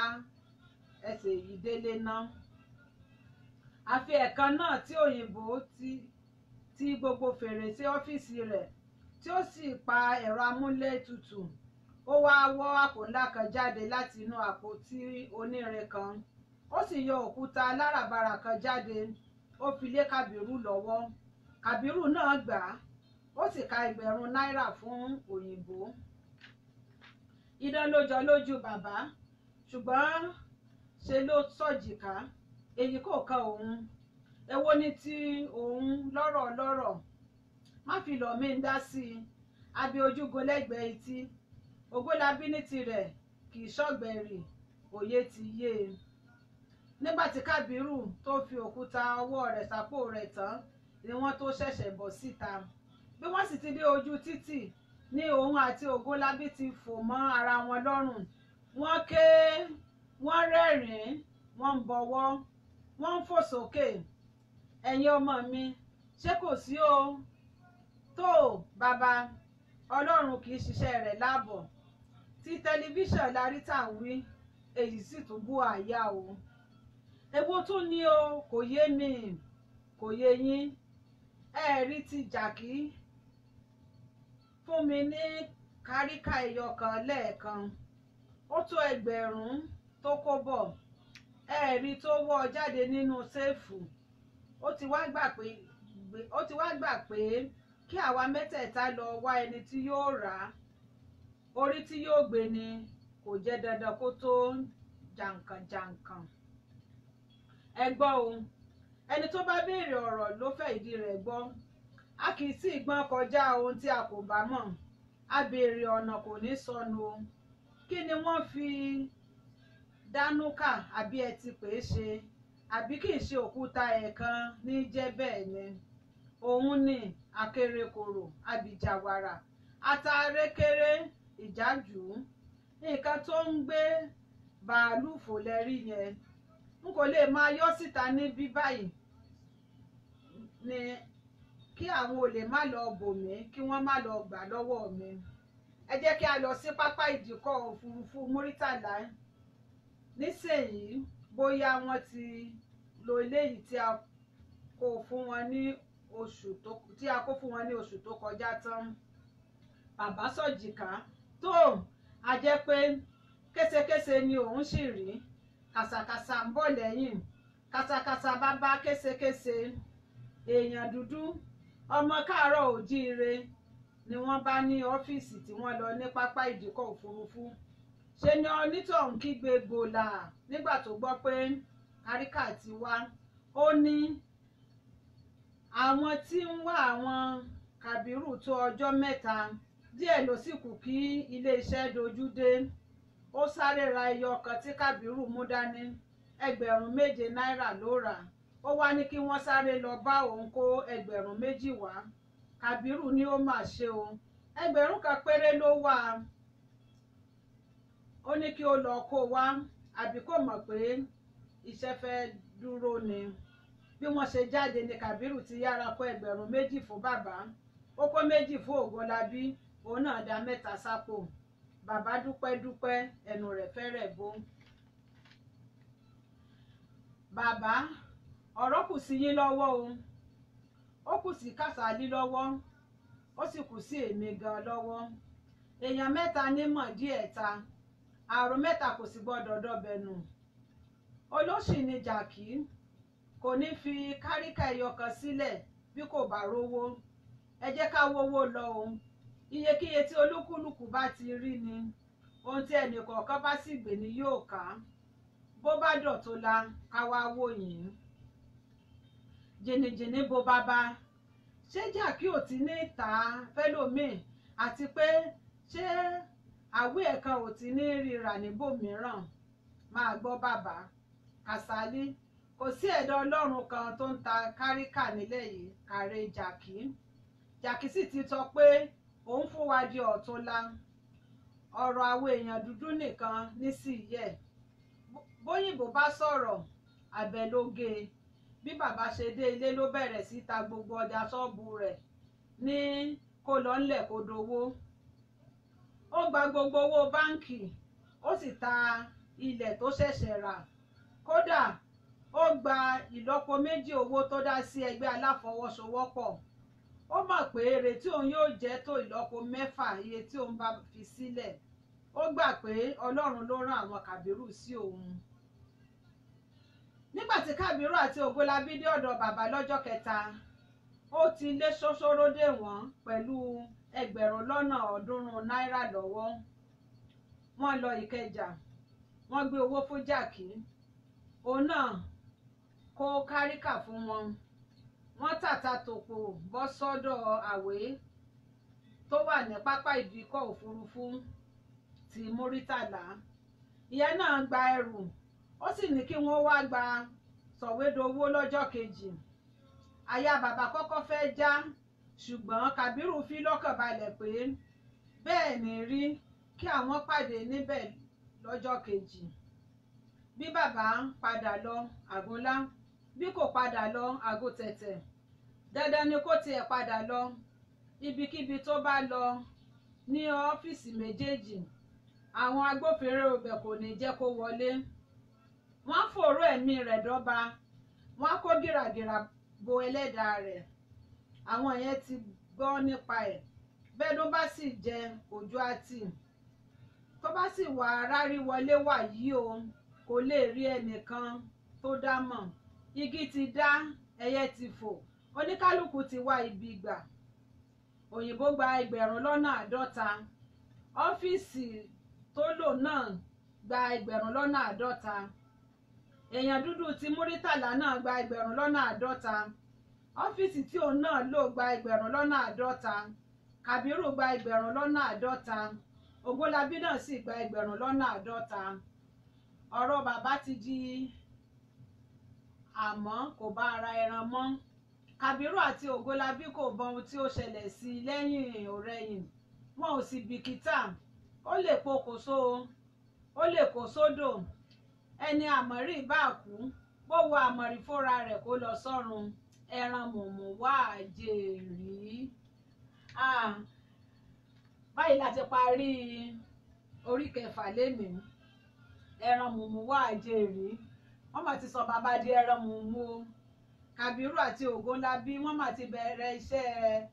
ẹsẹ̀ yìí délé ná. Àfi ẹ̀ẹ̀kan náà tí òyìnbó ti gbogbo fèrèsé ọ́fíìsì rẹ̀, tí ó sì pa ẹ̀rọ amúlétutù. Ó wá wọ́ àpò ńlá kan jáde láti inú àpótí onírin kan. Ó sì yọ òkúta aláràbarà kan jáde. Ó fi lé Kàbírù lọ́wọ́. Kàbírù náà gbà á, ó sì ka 2,000 náírà fún òyìnbó. Idán ló jọ lójú bàbá, ṣùgbọ́n ṣe ló sọ̀jìká, èyí kò kan òun. Èwo ni ti òun lọ́rọ̀ lọ́rọ̀? Má fi lọ̀ mí ń dá sí i, abẹ ojúgun lẹ́gbẹ̀ẹ́ etí. Ògúnlábí ní tirẹ̀ kì í ṣọ̀gbẹ̀rì, òye ti yé e. Nígbà tí Kábírù tó fi òkúta ọwọ́ rẹ̀ sápò rẹ̀ tán ni wọ́n tó ṣẹ̀ṣẹ̀ bọ̀ síta. Bí wọ́n sì ti dé ojú títì ní òun àti Ògúnlábí ti fò mọ́ ara wọn lọ́rùn. Wọ́n ké, wọ́n rẹ́rìn-ín, wọ́n ń bọwọ́, wọ́n ń fò sókè. Ẹ̀yin ọmọ mi, ṣé kò sí o? Tó bàbá, Ọlọ́run kì í ṣiṣẹ́ rẹ̀ láàbọ̀. Ti tẹlifíṣàn la rí tà ń wí, èyí sì tún bú àyà o. Èwo tún ni o? Kò yé mi, kò yé yín. Ẹ rí ti Jàkí fún mi ní káríkà ẹyọ kan lẹ́ẹ̀kan, ó tó 2,000 tó kó bọ̀. Ẹ rí tó wọ́ jáde nínú séèfù. Ó ti wá gbà pé kí àwa mẹ́tẹ̀ẹ̀ta lọ wá ẹni tí yóò rà á. Orí tí yóò gbé ni kò jẹ́ dandan kó tó jàǹkànjàǹkàn. Ẹ gbọ́ o, ẹni tó bá béèrè ọ̀rọ̀ ló fẹ́ ìdí rẹ̀ gbọ́. A kì í sì gbọ́n kọjá ohun tí a kò bá mọ̀. A béèrè ọ̀nà kò ní sọnù o. Kí ni wọ́n fi dánúkà àbí ẹ ti pè é ṣe? Àbí kì í ṣe òkúta ẹ̀ẹ̀kan ní jẹ́ bẹ́ẹ̀ ni? Òun ni akérèkọ̀rò, abìjàwàrà, atarékéré, ìjájú. Nǹkan tó ń gbé bàálù fò lẹ́rí yẹn. N kò lè máa yọ́ síta níbí báyìí ni kí àwọn olè má lọ bò mí, kí wọ́n má lọ gbà lọ́wọ́ mi. Ẹ jẹ́ kí a lọ sí pápá ìdíkọ̀ òfurufú Muritàlá nísìnyí, bóyá wọ́n ti lo eléyìí tí a kó fún wọn ní oṣù tó kọjá tán. Bàbá sọ̀jìká tó a jẹ́ pé késekése ni òun sì rí. Kàsàkàsà ń bọ̀ lẹ́yìn, kàsàkàsà bàbá késekése. Èèyàn dúdú ọmọ káàárọ̀ òjíire ni wọ́n bá ní ọ́fíìsì tí wọ́n lọ ní pápá ìdíkọ̀ òfurufú. Ṣe ni onítọ̀hún kígbe gbòòlà nígbà tó gbọ́ pé káríkà ti wá. Ó ní àwọn tí ń wá àwọn Kàbírù tó ọjọ́ mẹ́ta, díẹ̀ ló sì kù kí iléeṣẹ́ dojú dé. Ó sáré ra ẹyọ kan tí Kàbírù mú dání, 7,000 náírà ló rà. Ó wá ní kí wọ́n sáré lọ bá òun kó 2,000 wá. Kàbírù ní ó mà ṣe o, 1,000 péré ló wà. Ó ní kí ó lọ kó wá, àbí kò mọ̀ pé iṣẹ́ fẹ́ dúró ni. Bí wọ́n ṣe jáde ní Kàbírù ti yára kó 2,000 fún bàbá. Ó kó 2 fún Ògúnlábí, òun náà dá 3 sápò. Bàbá dúpẹ́ dúpẹ́, ẹnu rẹ̀ fẹ́rẹ̀ bó. Bàbá, ọ̀rọ̀ kù sí yín lọ́wọ́ o. Ó kù sí Kàsálí lọ́wọ́, ó sì kù sí èmi gan lọ́wọ́. Èèyàn mẹ́ta ní mọ̀ díẹ̀ ta, àrùn mẹ́ta kò sì gbọ́dọ̀ dọbẹ̀ nù. Olóṣì ni Jàkí, kò ní fi káríkà ẹyọ kan sílẹ̀ bí kò bá rówó. Ẹ jẹ́ ká wówó lọ o. Iyekíye tí olúkúlùkù bá ti rí ni, ohun tí ẹnì kọ̀ọ̀kan bá sì gbé ni yóò ká. Bó bá dọ̀túnla, ká wá wò yín. Jìnnìjìnnì bo bàbá. Ṣé Jàkí ò ti ní tà á fẹ́lòmíì, àti pé ṣé àwé ẹ̀kan ò ti ní rírà níbòmíràn? Máa gbọ́ bàbá. Kàsálí, kò sí ẹ̀dá Ọlọ́run kan tó ń ta káríkà nílẹ̀ yìí, kàrè Jàkí. Jàkí sì ti sọ pé òun fún wa di ọ̀túnla. Ọ̀rọ̀ àwọn èèyàn dúdú nìkan ní sì yẹ. Bóyìnbó bá sọ̀rọ̀, abẹ ló gé e. Bí bàbá ṣe dé ilé ló bẹ̀rẹ̀ sí ta gbogbo ọjà ṣọ́ọ̀bù rẹ̀ ní kó lọ ńlẹ̀ kó dowó. Ó gba gbogbo owó báǹkì, ó sì ta ilẹ̀ tó ṣẹ̀ṣẹ̀ rà. Kódà ó gba ìlọ́po méjì owó tó dá sí ẹgbẹ́ aláfọwọ́sowọ́pọ̀. Ó mọ̀ pé èrè tí òun yóò jẹ́ tó ìlọ́po mẹ́fà iye tí òun bá fi sílẹ̀. Ó gbà pé Ọlọ́run ló rán àwọn Kàbírù sí òun. Nígbà tí Kàbírù àti Ògúnlábí dé ọ̀dọ̀ bàbá lọ́jọ́ kẹta, Ó ti lé ṣóṣóró dè wọ́n pẹ̀lú 300,000 náírà lọ́wọ́. Wọ́n lọ Ìkẹjà, wọ́n gbé owó fún Jàkí, òun náà kó káríkà fún wọn. Wọ́n tàta tòpò bọ́ sọ́dọ̀ Àwé tó wà ní pápá ìdíkọ̀ òfurufú ti Múrítàlá. Ìyẹn náà gba ẹrù, ó sì ní kí wọ́n wá gba sọ̀wédowó lọ́jọ́ kejì. Aya bàbá kọ́kọ́ fẹ́ já, ṣùgbọ́n Kàbírù fi lọ́kàn balẹ̀ pé bẹ́ẹ̀ ní rí kí àwọn pàdé níbẹ̀ lọ́jọ́ kejì. Bí bàbá padà lọ Àgúnlá, bí kò padà lọ Àgùtẹ̀tẹ̀, dandan ni kó tiẹ̀ padà lọ. Ibikíbi tó bá lọ ní ọ́fíìsì méjèèjì, àwọn agbófinró ibẹ̀ kò ní jẹ́ kó wọlé. Wọ́n fòòró ẹ̀mí rẹ̀ dọ́ba, wọ́n kó gìràgìrà bo ẹlẹ́dàá rẹ̀. Àwọn yẹn ti gbọ́ nípa ẹ̀. Bẹ́ẹ̀ ló bá sì jẹ ojú àti tó bá sì wà rárí wọlé wà yìí o, kò lè rí ẹnìkan tó dá mọ̀. Igi ti dá, ẹyẹ ti fò, oníkálukú ti wá ibi gbà. Òyìnbó gba 50,000, ọ́fíìsì tó lò náà gba 50,000, èèyàn dúdú ti Múrítàlá náà gba 50,000, ọ́fíìsì tí òun náà lò gba 50,000, Kàbírù gba 50,000, Ògúnlábí náà sì gba 50,000. Ọ̀rọ̀ bàbá ti di àmọ́ kò bá ara ẹran mọ́. Kàbírù àti Ògúnlábí kò mọ ohun tí ó ṣẹlẹ̀ sí i lẹ́yìn ọ̀rẹyìn, wọn ò sì bìkítà. Ó lè pokùnso, ó lè kó sódò. Ẹni àmọ̀rí bá kú, bó wo àmọ̀rí fúnra rẹ̀ kó lọ sọ́run. Ẹran mùmù wá jèrè. Báyìí la ti parí orí kẹfà lénìí. Ẹran mùmù wá jèrè. Wọ́n mà ti sọ bàbá di ẹran mùmù o. Kàbírù àti Ògúnlábí wọ́n mà ti bẹ̀rẹ̀ iṣẹ́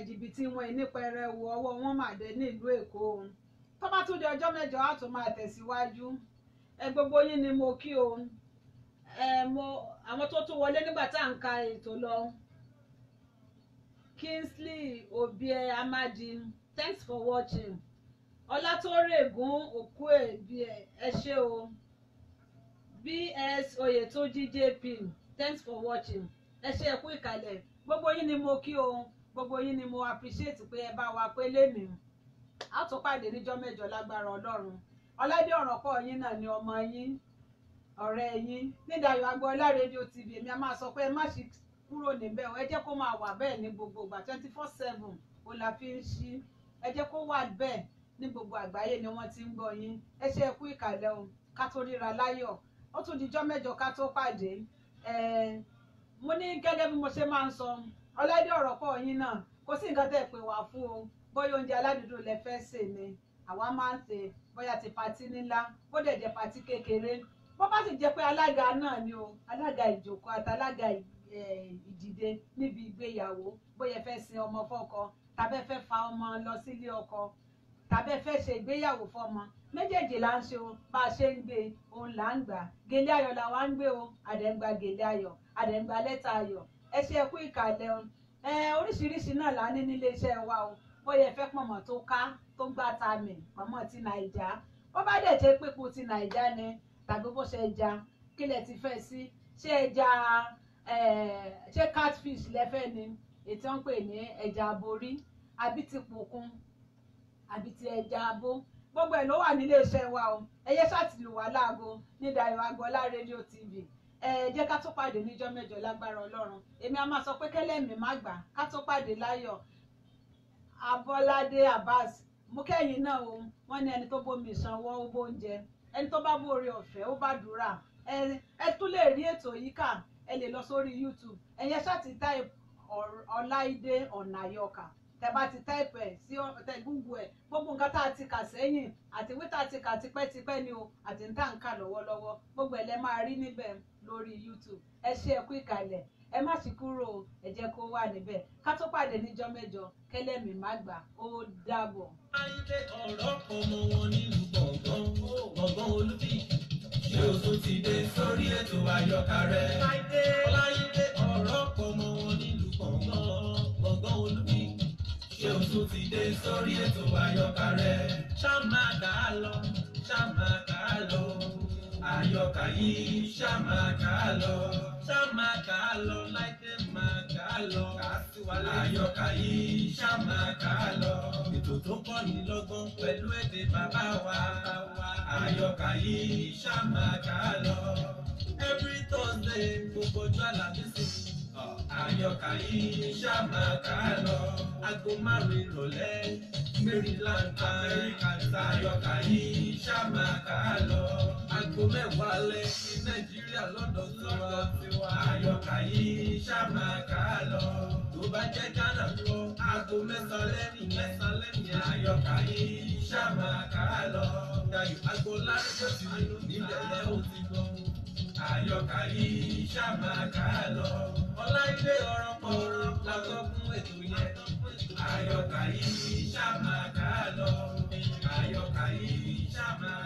jìbìtì wọn ní pẹrẹwu, ọwọ́ wọn mà dé nílùú Èkó. Tó bá tún di ọjọ́ mẹ́jọ, á tún máa tẹ̀síwájú. Ẹ gbogbo yín ni mo kí o. Ẹ mo àwọn tó tún wọlé nígbà tá à ń ka ètò lọ. Kingsley Obie Amadi, thanks for watching. Ọlátórègùn Òkúèbí, ẹ ṣé o. BS Oyètúnjí JP, thanks for watching. Ẹ ṣé, ẹ kú ìkàlẹ̀. Gbogbo yín ni mo kí o, gbogbo yín ni mo appreciate pé ẹ bá wa pé lénìí. A tún pàdé níjọ́ mẹ́jọ lágbára Ọlọ́run. Ọládé Ọ̀rọ̀pọ̀ yín náà ni ọmọ yín, ọ̀rẹ́ yín ní Dayọ̀ Agboola Radio TV. Èmi a máa sọ pé ẹ má ṣe kúrò níbẹ̀ o, ẹ jẹ́ kó máa wà bẹ́ẹ̀ ní gbogbo ìgbà. 24/7 o la fi ń ṣí. Ẹ jẹ́ kó wà bẹ́ẹ̀ ní gbogbo àgbáyé ni wọ́n ti ń gbọ́ yín. Ẹ ṣé, ẹ kú ìkàlẹ̀ o. Ká tó ríra láyọ̀, ó tún dijọ́ mẹ́jọ ká tó pàdé. Mo ní gẹ́gẹ́ bí mo ṣe máa ń sọ, Ọládé Ọ̀rọ̀pọ̀ yín náà, kò sí nǹkan tẹ́ ẹ pè wá fún o. Bóyá oúnjẹ aládùúgbò lẹ fẹ́ sè ni, àwa máa ń sè. Bóyá ti patí ńlá, bó dẹ̀ jẹ́ patí kékeré, bó bá sì jẹ́ pé alága náà ni o, alága ìjókòó àti alága ìdìde níbi ìgbéyàwó, bóyá ẹ fẹ́ sin ọmọ fọ́kọ, tàbí ẹ fẹ́ fa ọmọ lọ sílé ọkọ, tàbí ẹ fẹ́ ṣe ìgbéyàwó fọ́mọ, méjèèjì là ń ṣe o. Bá a ṣe ń gbé òun là ń gbà. Gèlè ayọ̀ làwa ń gbé o, àdẹ̀ǹgbà gèlè ayọ̀, àdẹ̀ǹgbà lẹ́tà ayọ̀. Ẹ ṣe, ẹ kú ìkàlẹ̀ o. Ẹ oríṣiríṣi náà là ní nílé iṣẹ́ wa o. Bóyá ẹ fẹ́ pọ̀nmọ́ tó ká tó gbá ta mì, pọ̀nmọ́ ti Nàìjà, bó bá dẹ̀ ṣe pípò ti Nàìjà ni, tàbí bó ṣe ẹja, kí lẹ ti fẹ́ sí? Ṣé ẹja, ṣé catfish lẹ fẹ́ ni, èyí tí wọ́n ń pè ní ẹja aborí, àbí ti pòkun, àbí ti ẹja abó? Gbogbo ẹ̀ ló wà nílé iṣẹ́ wa o. Ẹ yẹ ṣàtìlù wá láago ní Dayọ̀ Agboola Radio TV. Ẹ jẹ́ ká tó pàdé níjọ́ mẹ́jọ lágbára Ọlọ́run. Èmi a máa sọ pé kẹ́lẹ́mì má gbà, ká tó pàdé láyọ̀. Abọ́ládé Abbas, mú kẹ́yìn náà o. Wọ́n ní ẹni tó bómi ìsanwó ó bóúnjẹ, ẹni tó bá bóore ọ̀fẹ́ ó bá dúrà. Ẹ tún lè rí ètò yìí kà, ẹ lè lọ sórí YouTube. Ẹ̀yẹ ṣáà ti type Ọláìdé Ọ̀nàyọkà. Tẹ bá ti type ẹ̀ sí, tẹ Google ẹ̀, gbogbo nǹkan tá a ti kà sẹ́yìn àti ìwé tá a ti kà tipẹ́tipẹ́ ni o, àti ń tà ń kà lọ́wọ́lọ́wọ́, gbogbo ẹ̀ lẹ máa rí níbẹ̀ lórí YouTube. Ẹ ṣé, ẹ kú ìkàlẹ̀. Ẹ má sì kúrò o, ẹ jẹ́ kó wà níbẹ̀. Ká tó pàdé níjọ́ mẹ́jọ, kẹ́lẹ́mì má gbà, ó dàbọ̀. Ọláìdé ọ̀rọ̀ pọ̀ mọ́ wọn nílùú gbọ̀ngàn, gbọ̀ngàn Olúbí. Ṣé o tún ti dé sórí ètò àyọkà rẹ̀? Ọláìdé ọ̀rọ̀ pọ̀ mọ́ wọn nílùú gbọ̀ngàn. tún ti dé sórí ètò àyọkà rẹ̀. Ṣá máa kà á lọ, ṣá máa kà á lọ. Àyọkà yìí ṣá máa kà á lọ. Ṣá máa kà á lọ, láìpẹ́ máa kà á lọ. Àyọkà yìí ṣá máa kà á lọ. Ètò tó kọ́ ni lọ́gbọ́n pẹ̀lú èdè bàbá wa. Àyọkà yìí ṣá máa kà á lọ. Every Thursday, gbogbo ọjọ́ Àlàmísì. Àyọkà yìí ṣá máa kà á lọ. Aago 5 ìrọ̀lẹ́, Maryland American time. Àyọkà yìí ṣá máa kà á lọ. Aago 10 alẹ́ ní Nàìjíríà lọ́dọ̀ tiwa. Àyọkà yìí ṣá máa kà á lọ. Tó bá jẹ́ Ghana lọ, aago 9 alẹ́ nìyẹn. Àyọkà yìí ṣá máa kà á lọ. Dayọ̀ Agboola rédíò ti níbẹ̀ lẹ́ ò ti gbọ́. Àyọkà yìí ṣá máa kà á lọ. Ọláìdé ọ̀rọ̀ pọ̀ látọ̀ fún ètò yẹn. Àyọkà yìí ṣá máa kà á lọ. Àyọkà yìí ṣá máa.